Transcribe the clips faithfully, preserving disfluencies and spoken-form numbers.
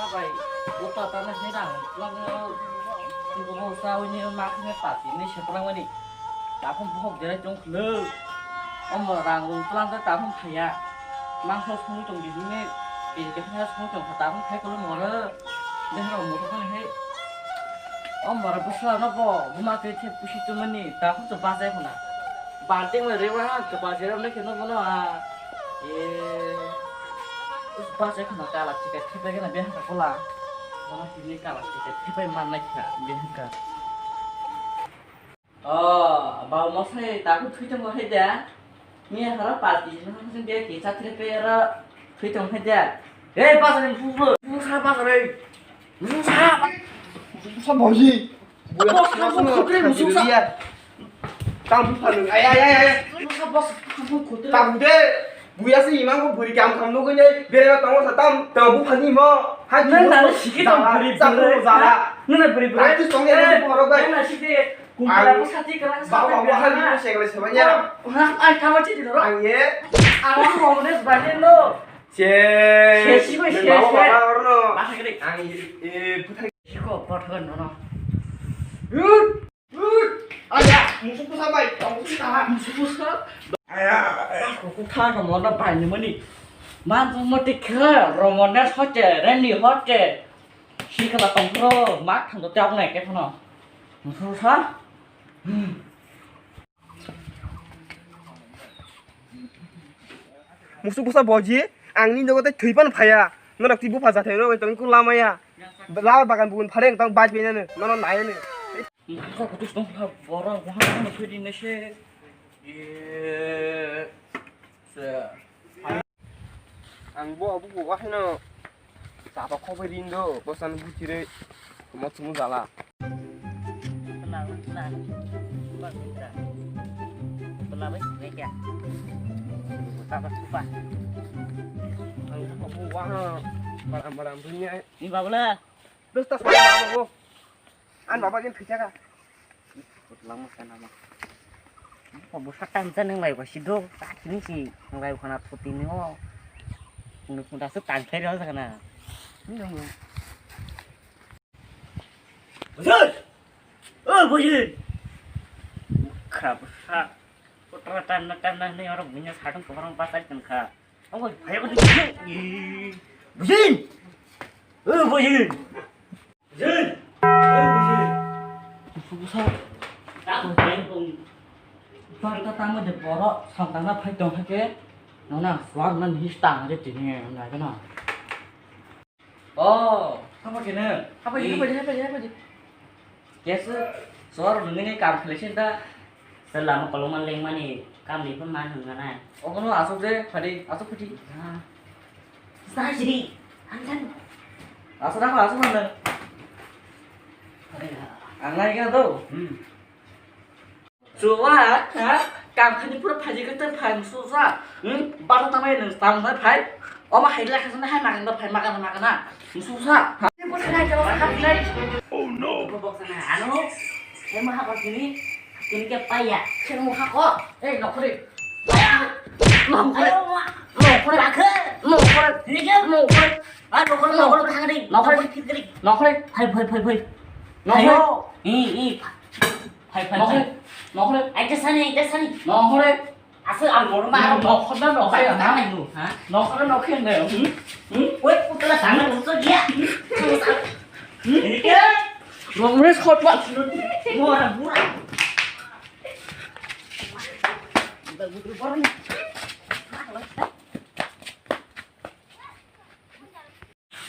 Bai, o pata na he rang, lang, bo sa o ni ma khe pati ni se plang mani. Ta phung phung jere jong khlo. Om rang rung plang ta phung phaya. Mang so sung tong di ni. Ke ke phung sung tong ta phung phai ko mo re. De ro mo ko he. Om ra bu sa no bo, bu ma ke the pusi tu mani. Ta phung to ba jai ko na. Balting ma rewa ha, kepal seram le keno bono ha. Ye. Us bus ekhono kala ticket thepai gana behaka kola. Bono tini kala ticket thepai mannai kha behaka. Oh, bau mosai tabu thwi tongo hai da. Miya hara party no hasin dia ki chatre pe ara thwi tong hai da. Hey, bus ni bubu. Bubu sa bus ni. Musa, musa bauji. Boss, kamu khutri musa. Tam bupha nung. Ay, ay, ay, ay. Musa, boss, kamu khutri. Tam de. Buya se imang ko buri kam kam nugui ne. Bere na tamo sa tam, tam bupha ni mo. Hai, nang na siki tam buri buri. Tam buri. Nang na buri buri. Hai, tu tong ya, tu borok bai. Nang na siki. Kumpara ko sati kala. Bawa, bawa, hai, tu segala sebanya. Orang ai kamu cik dulu. Ang ye. Awang mau ne sebanyak lo. Che. Che, si, si, che, bawa, che. Bawa, orang no. Masa gede. Ang ye, eh, putar. Siko, bothagan nono. Ut! Ut! Aya, musuh pusat bai, musuh pusat. Musuh pusat? Aya, aya, kuku tha, romo na bai ni mani. Man, mo tikhe, romo na hote, reni hote. Sikala tongkro, mak thang to tiak nai ke phano. Musuh pusat? Hmm. Musuh bwsa boji, ang ni nogo tei thwi phano phaiya. Norok twi bupha jathai rok tong kuk lamaya. La bagan bugun phare tong baj bena no, nono nai no. Musuh kutus tong kha borok, wahang no thwi di nese. Ye. Se. Ang bo abu bo wahai no. Chapa khobai rin do, bwsano buchire mo chumu jala. Pela, pela. Pela, pela bai, bai kya? Chapa chupa. Ang bo wahai no, baram baram dunia. Ni babla. Dosta sama bo. An baba gin phicha ka. Putlang mo sana mo. Ko busa tan tan nang lai ko sido. Tak ini si nang lai ko na puti ni o. Nung pun dasu tan kai ro sana. Ini nung. Bujur. Oh, bujur. Kha busa. Putra tan na tan na ni orang punya sadung ko orang pasai kan kha. Oh, bhai ko. Bujur. Oh, bujur. Jin! Jin! Jin! Busa, busa. Tamo jin tong. Busa ta tamo de borok santang na phai tong hake. Nona suar nan his tang je tini na kana. Oh, apa kene? Apa je, apa je, apa je, apa je? Yes, suar nungini kam khlesin ta. Lama koloma lengmani kam ni pun man hwnga nai. Okono asuk je, phadi, asuk phadi. Sajri, anjan. Asuk apa, asuk mana? Ang nai kena tu. Hmm. Suwa, ha? Kam khani pura phaji kete phai mususa. Hmm? Baro tamai nang tam na phai. Oma hai la khasana hai makan da phai makan makan na. Mususa. Ha? Pura khana jalo sa khap nai. Oh no. Bok sana anu. Ema ha kini. Kini ke paya. Sing muha ko. Eh, nokri. Nokri. Ayo, ma. Nokri. Bakhe. Nokri. Ini ke? Nokri. Ah, nokri, nokri, nokri, nokri. Nokri. Nokri. Hai, hai, hai, hai. Nokri. Ayo. Ih, ih. Hai, hai, nokri. Hai. Nokri. Aja sani, aja sani. Nokri. Asal ang normal. Nokri, nokri, ha? Nokri, nokri, nokri. Hmm? Hmm? Woi, putla tangan untuk dia. Hmm? Ini ke? Nokri, khotwa. Mora, mora.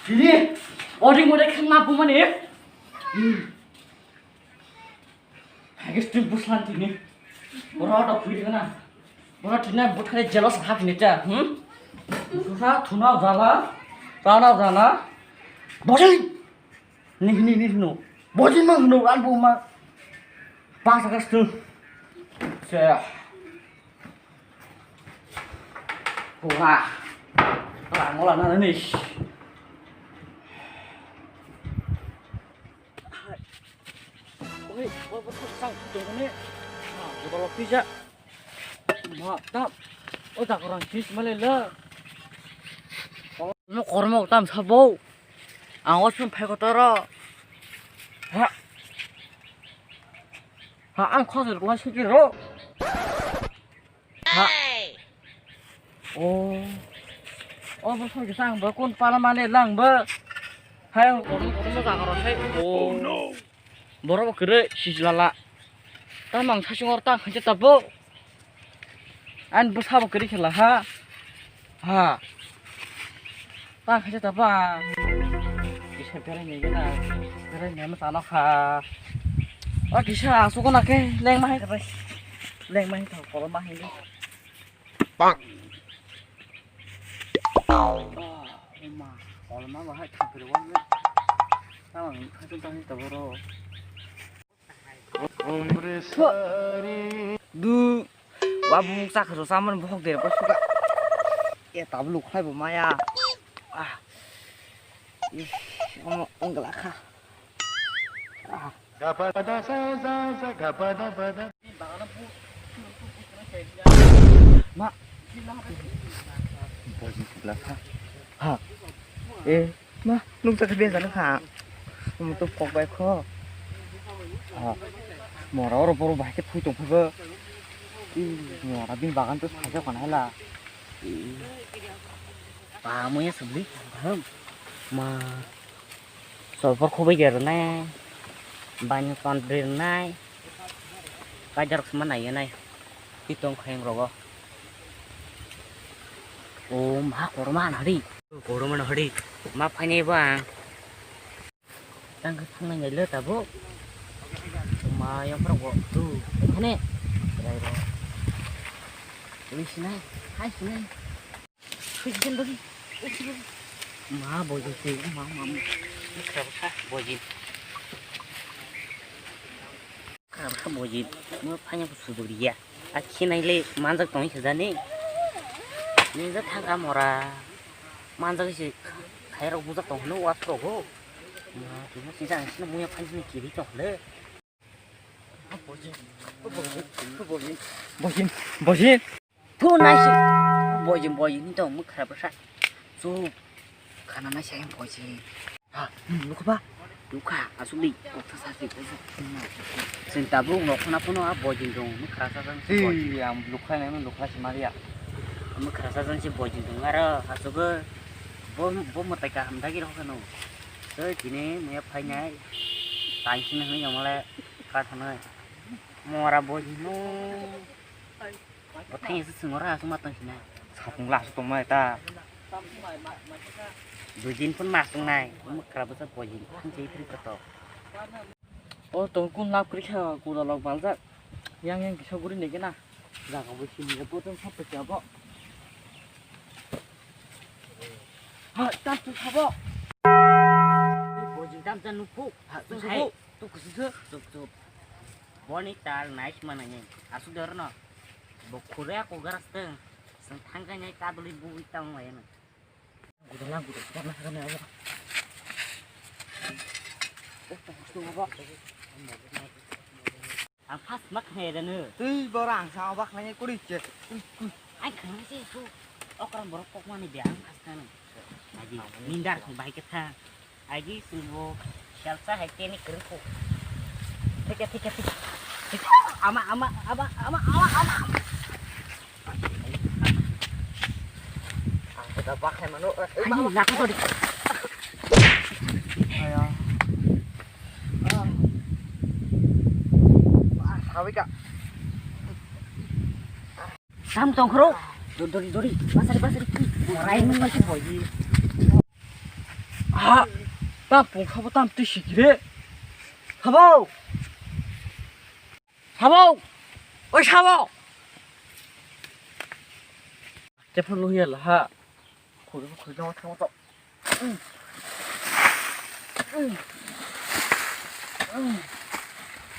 Tini, ori mode khangma bumani. Hmm. Hagis twi buslan tini. Boro to phui kana. Boro tini buthai jealous hak ni ta. Hmm? Busa thuna jala. Rana jala. Bojin. Nih, nih, nih, no. Bojin mang no, an bu ma. Pas ka stu. Se. Wah. Lah, ngolah na nih. Oi, oi, oi, sang, tunggu nih. Nah, kita lagi aja. Ma, tam. Oh, tak orang kis malah lah. Mau kormo tam sabo. Ang o sum phai kotoro. Ha. Ha, ang khosir kula sikiro. Ha. O. O bo song kisa ang bo kun pala mane lang bo. Hai ang kono kono jaga ro sai. Oh no. Borok bo kwrwi sijlala. Tamo ang sasing oro tang khaisa tabuk. Ani bwsa bo kwrwi khe la ha. Ha. Tang khaisa tabuk ang. Kisa berai nai gana. Berai nai ma tano kha. O kisa asuk na khe leng ma hai. Leng ma hai tho kolom ma hai. Bang. Oh, ma, kolma bahai thapir wal le. Tawang khatung tang ta boro. Du. Wa bumuk chakha so saman bohok de ko suka. E tablu khlai bo maya. Ah. Ih, omo ongla kha. Ah. Ma. Bojin sibla kha. Ha. Eh, ma, nung ta ben jana kha. Omo to pok bai kho. Ha. Mora oro boro bahai khe thui tong phaibo. Ih, mora bini bagan to saja kana hala. Ih. Ba, muya sibli. Ma. Solpor khoboi ge rwnai, baino ton ri rwnai, kaijarok sima nai nai, twi tong khaiyang rogo. O ma korma nari, korma nari, ma phainai bo ang. Tang khe thang nai le tabuk, ma yang phra go tu, khane, rai ro, ui sinai, hai sinai. Sujin bagi. Ma bojin se, ma, ma, ma. Khara bwsa bojin. Khara bwsa bojin. Mo phanya ko suburiya. A khinai le manjak tong se jani. Ni ja thang ka mora. Manjak se khairok bujak tong no wa pro go. Ma, tu mo sinja sino mo ya phanya ni kiri tong le. Bojin, bojin, bojin. Thu nai si. Bojin, bojin, ni tong mukha bwsa. Chu khana nai sai bojin. Ha, nukha ba? Nukha, asuli. Kotha sa si, kotha. Sen tabu ngok khana phono a bojin dong, mukha sa sa. Si, ang lukha nai, lukha si maria. Mukha sa sa si bojin dong aro, asugo. Bo, bo matai kaham dagi rokha no. Tei tini muya phainai. Tang sini hwnwi yamale. Kha thanai. Mora bojino. Bo thang ese singora asuma tang sinai. Sapung la asuk tongma eta. Dui din pun masuk nai. Mukra bwsa bojin. Thang sei pri koto. O tong kun lap kri kha kuda lok baljak. Yang yang kisa guri nege na. Jaga bo sini bo tong sap kya bo. Ha, tam tu sabo. Bojin tam jan nukhu. Ha, tu sabo. Tu kusu. Chup, chup. Boni tal nice manani. Asuk dor no. Bo khure ko garas teng. Sang thangka nyai kaduli bui tang lai no. Gudala gudu, gudala gudala. Eh, tu kusu abo. Ang first ma khnai da no. Twi bora ang sa abo khnai kuri che. Ang khnai se su. Okra borok kok mani be ang first khnai. Aji nindar khnai bai khe tha. Aji sungbo shelsa hai teni kiri ko. Thik he, thik he, thik he. Thik he. Ama, ama, ama, ama, ama, ama. Ang kota bakhe mano. Ani laka tadi. Ayo. Ah, sawi ka. Sam tongkhro. Dori, dori. Basari, basari. Rai nung masih boy. Ha, tam pung khabo tam twi sikire. Sabo. Sabo. Oi sabo. Tephang lo hiya la ha. Khuri khuri no thang to.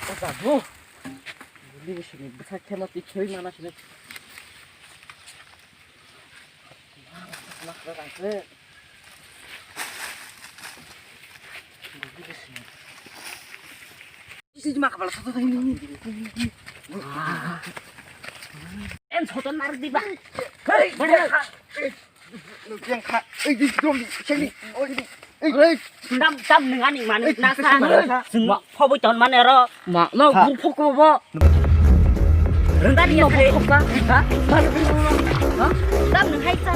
O jago. Buli bisini bwsa khema twi khewui mana sini. Sisi ma kabala sasa ini. En soto nar di ba. Hei, bada. Lu yang kha. Ei, di dong di. Sini. Oh, ini. Ei, tam, tam nwng ani mani ei, nasa. Nasa. Chwng ma phobwi ton mani oro. Ma, no, ha. Buk phoko bo. Rwngani no, ya buk phokka. Ha? Ha? Tam nwng hai sa.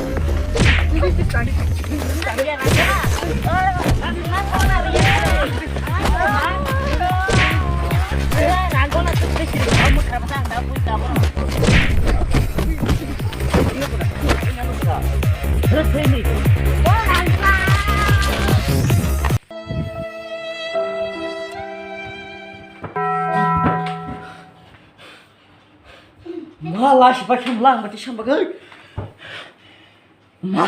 Ma, laisi bai khe mlang bati sam bagwi. Ma.